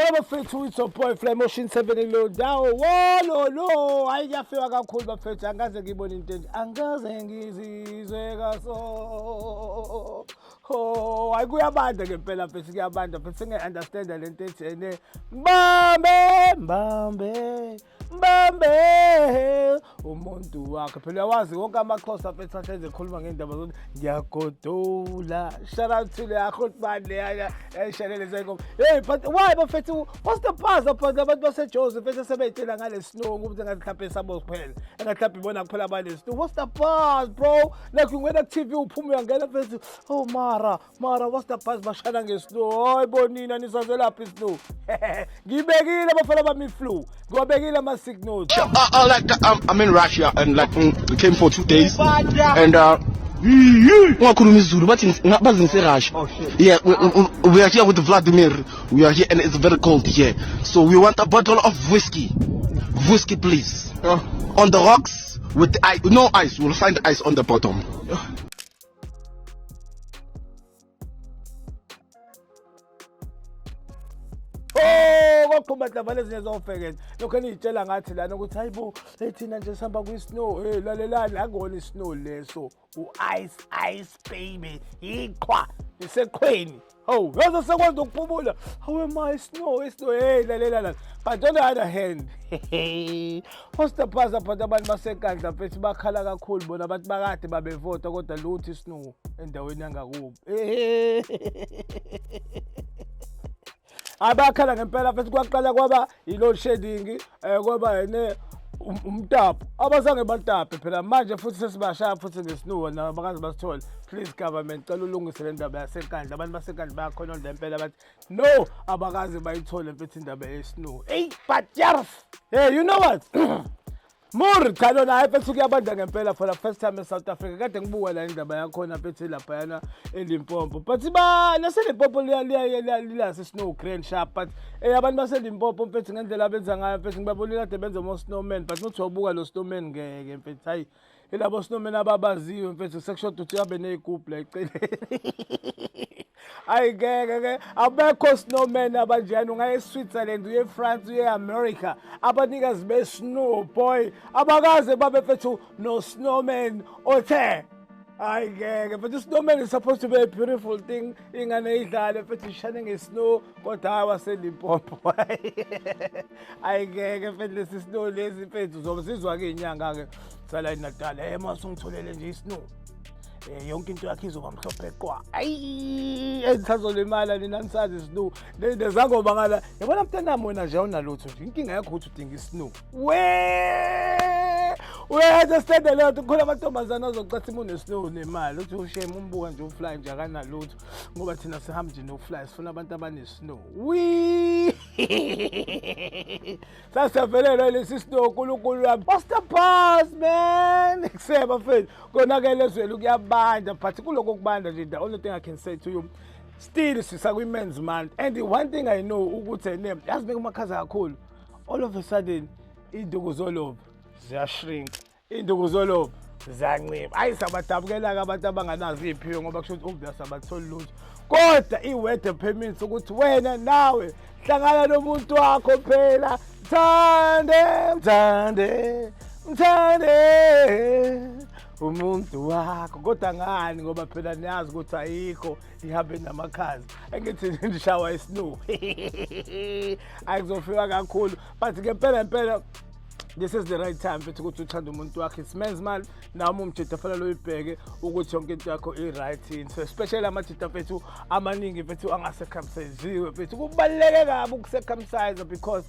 Wena bafethu, it's your boy Flymotion 7 lo ndawo. Wolo lo, hayi kuyafika kakhulu bafethu, angikaze ngibone into enje. Angikaze ngizizwe kaso. Oh, hayi kuyabanda ngempela mfethu, kuyabanda mfethu, sengiya-understanda le nto ethi ene mbambe mbambe mbambe umuntu wakhe. Phela uyawazi wonke amaXhosa mfethu ahlezi ekhuluma ngendaba zokuthi ngiyagodola. Shout out to leya Grootman leyana eyayishelele zengoma. Hey, but why bafethu, what's the buzz about abantu baseJozi mfethu sebey'tshela ngale snow ukuthi engathi mhlawumbe sabo kuphela, engathi mhlawumbe ibona kuphela abale snow. What's the buzz, bro? Like ungena ku-TV uphume uyangena mfethu, oh mara mara, what's the buzz? Bashana nge-snow. Hayi bo nina, nisazelaphi i-snow? Ngibekile abafana bami i-flu, ngiwabekile ama-signals. Like I'm in Russia and like we came for 2 days and ungakhuluma isiZulu, bathi bazi ngise-Russia. Yeah, we are here with Vladimir. We are here and it's very cold here. So we want a bottle of whiskey. Whiskey, please. On the rocks with the ice. No ice. We'll find ice on the bottom. Oh, kwaqhuma dlava lezinye zofekela. Lokho eniyitshela ngathi lana ukuthi hayibo, hey thina nje sihamba kwi-snow. Hey lalelani, akona i-snow leso. U-ice ice baby. Iqhwa iseqhweni. Hawu, yaze sekwenza ukuphumula. Hawe ma, i-snow, i-snow. Hey lalela la. But on the other hand, what's the buzz about abantu baseNkandla mfethu? Bakhala kakhulu bona, abantu bakade babevota kodwa lutho i-snow endaweni yangakubo. Abakhala ngempela futhi kwaqala kwaba i-load shedding, kwaba yene umtapo abazange batape phela. Manje futhi sesibashaya futhi nge-snow nabo bakaze basithole. Please government, cela ulungise le ndaba yaseNkandla. Abantu baseNkandla bayakhononda impela, bathi no, abakaze bayithole mfethu indaba ye-snow. Hey, but yarf, hey, you know what? Mur cha lona, hayi mfethu, kuyabanda ngempela for the first time e-South Africa. Kade ngibuka la indaba yakhona mfethu laphayana eLimpopo, but ba naseLimpopo liyazi snow grand sharp, but abantu baseLimpopo mfethu ngendlela abenza ngayo mfethu, ngibabonile kade benza mo snowman, but nothi wabuka lo snowman ngeke mfethu, hayi ilabo snowman ababaziwe mfethu, sekushoda ukuthi abe ney'gubhu la eceleni. Hayi ngeke ke, abekho snowman abanjena. Ungaye eSwitzerland, uye eFrance, uye eAmerica, abanikazi be-snow boy abakaze babe mfethu no snowman othe hayi ngeke mfethu. Snowman is supposed to be a beautiful thing, ingane idlale mfethu, ishane nge-snow, kodwa hayi waseLimpopo, hayi ngeke mfethu, lesi snow lesi mfethu uzobe sizwa-ke iy'nyanga-ke sala eNatal, mase ungitholele nje i-snow, yonke into yakhe izoba mhlophe qwa. Ayi, engisazolimala nina, nisazi isnow nezangoma ngala. Yabona mntanami, wena nje awunalutho nje, inkinga yakho ukuthi udinga isnow. We uya-understand leyo nto? Kukhona amantombazane azocathi uma une-snow nemali, uthi ushame umbuka nje ufly nje akanalutho, ngoba thina sihambe nje no-fly, sifuna abantu abane-snow. Wi sasiyavelelwa lesi snow, nkulunkulu wami. What's the buzz, man? Kuseba mfethu, konakele ezweni, kuyabanda, but kuloko kubanda nje, the only thing I can say to you, still sisakwi-men's month, and the one thing I know ukuthi ene yazi beke umakhaza kakhulu, all of a sudden iy'nduku zolobo ziyashrink, iy'nduku zolobo ziyancipha. Hayi sabadabukela-ke abantu abanganazo iy'phiwe, ngoba kusho ukuthi obvious abatholi lutho, kodwa i-weather permits ukuthi wena nawe hlangana nomuntu wakho phela. Mthande, mthande, mthande umuntu wakho, kodwa ngani? Ngoba phela niyazi ukuthi ayikho ihambe namakhaza, engithi nishawa isnow, ayikuzofika kakhulu. But ngempela impela this is the right time mfethu ukuthi uthande umuntu wakho. It's men's month, nami umjida fanele uyibheke ukuthi yonke into yakho i-right yini. So especially amajida mfethu amaningi mfethu angacircumciziwe mfethu, kubaluleke kabi ukucircumcise because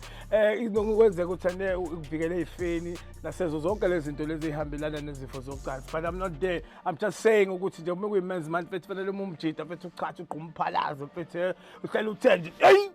inokwenzeka ukuthi ane ukuvikele ey'feni nasezo zonke lezi zinto lezi ey'hambelana nezifo zocansi. But I'm not there, I'm just saying ukuthi nje uma kuyi-men's month mfethu, fanele uma umjida mfethu uchathe, ugquma umphalazo mfethu, uhlale uthe nje eyi.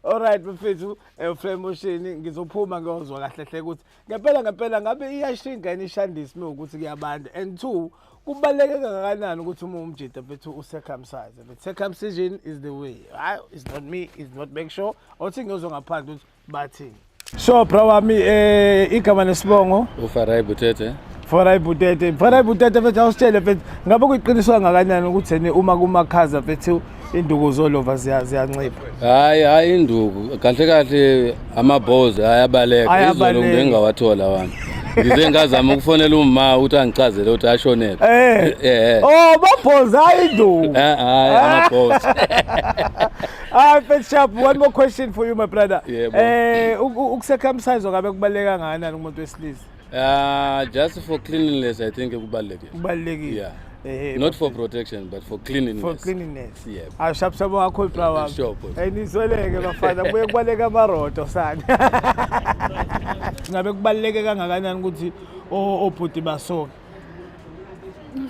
Alright mfethu, Flamotion, ngizophuma ngiyozwa kahle hle ukuthi ngempela ngempela ngabe iyashinga yini ishandisi uma ukuthi kuyabanda, and two, kubaluleke kangakanani ukuthi uma umjida mfethu ucircumcise. But circumcision is the way. Hayi, it's not me, it's not make sure othi ngiyozwa ngaphandle ukuthi bathini. So bra wami, igama nesibongo? UFarai Butete. Farai Butete, Farai Butete mfethu, awusitshele mfethu, ngabe kuyiqiniso kangakanani ukuthi ene uma kumakhaza mfethu Induku zolova ziyancipha. Hayi, hayi, induku kahle kahle, amabhozi ayabaleka. Izolo Ayabaleka. ngingawathola wami, ngize ngazama ukufonela uma ukuthi angichazele ukuthi ashonephi. Eh. Oh, mabhozi, hayi induku. Eh, hayi, amabhozi. Ah, Fat Sharp, one more question for you, my brother. Yebo. Ukucircumcise ngabe kubaluleke kangakanani kumuntu wesilisa? Just for cleanliness, I think kubalulekile. Kubalulekile. Yeah. Eh. Not for protection, but for cleanliness. For cleanliness. Yebo. Ah, sharp, siyabonga kakhulu, bra wami. Sure, bhuti. Eh, nizweleke bafana, kubuye kubaleka amaroto sani. Ngabe kubaluleke kangakanani ukuthi obhuti basoke?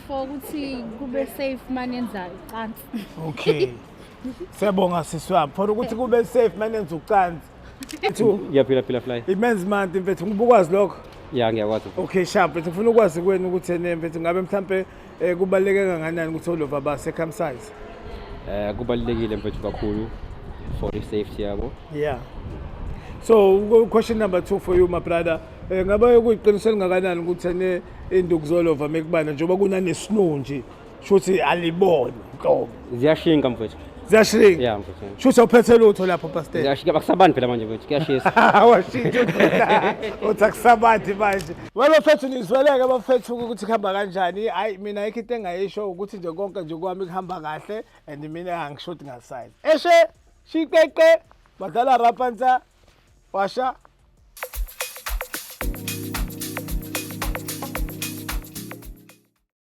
For ukuthi kube safe manenza ucansi. Okay. Siyabonga, sisi wami. For ukuthi kube safe manenza ucansi. Thu, Ngiyaphila phila, Fly. I-Men's Month, mfethu, ngibukwazi lokho. Ya, ngiyakwazi. Okay, sharp. Mfethu, ngifuna ukwazi kwenu ukuthi ene, mfethu, ngabe mhlambe kubaluleke kangakanani ukuthi olova ba circumcise? Kubalulekile, mfethu, kakhulu for i-safety yabo. Yeah. So question number 2 for you, my brother. Ngabe kuyiqiniso elingakanani ukuthi ene induku zolova mekubana njengoba kunane snow nje, shuthi aliboni nhlobo? Ziyashinka, mfethu. Ziyashinka. Ya, mfethu. Shuthi awuphethe lutho lapho, pastor. Ziyashinka, akusabani phela manje, mfethu, kuyashisa. Washintsha, uthi akusabathi manje. Well, bafethu, nizweleke, bafethu, ukuthi kuhamba kanjani. Hayi, mina ayikho into engayisho, ukuthi nje konke nje kwami kuhamba kahle and mina angishoti ngasize. Eshe shiqeqe badlala rapantsa washa.